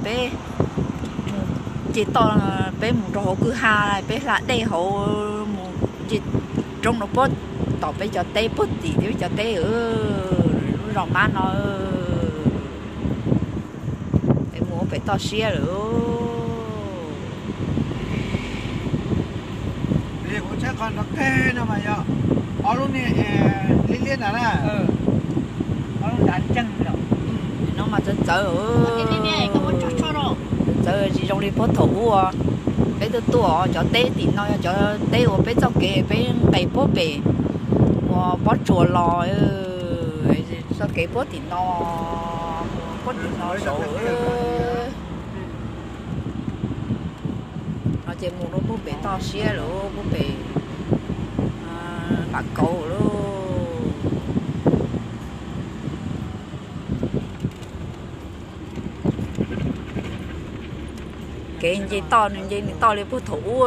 peb mus nce toj, peb mus rau hauv kwj ha, peb hla dej hauv mus nce roob no puag tom peb cov teb puag tim peb cov teb, lub zos Mab no. Peb mus ua pem toj siab lawm. Kuv tshab qhov nrov keg no mas yog ob lub niag liab liab ntawd na. No mas txawv txawv, txawv tsis zoo li puag thaum ub. Peb tuaj tuaj cov teb tim no yog cov teb uas peb txoj kev peb nqes puag pem ua pob tsuas los, txoj kev puag tim no, pob tsuas no saud. No ces mus rau puag pem toj siab lawm, puag pem Npam Kauv lawm. Kev nce toj nws nce nws toj li puag thaum ub.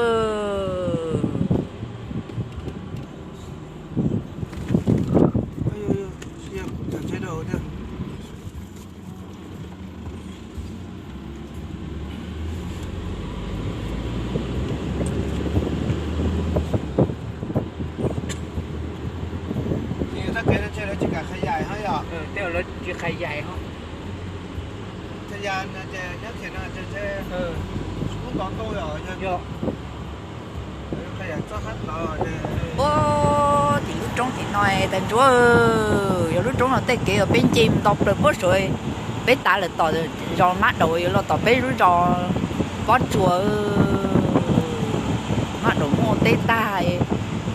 Tsis qhais yaim ho yog? Tej lawv tsis qhais yaim ho. Qhais yaim ces nyob kiag no ces tsis muaj nto ntuj yog. Ua tim lub roob tim no tag nrho, yog lub roob no tej kev uas peb nce nto plaws puag saud, peb tav lawm tom zos Mab Daum yuav los tom peb lub zos Pob Tsuas. Mab Daum muaj teb tag,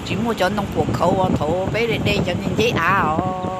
tsis muaj cov ntoo puam khauv uas thaum peb de de cov nceb av os.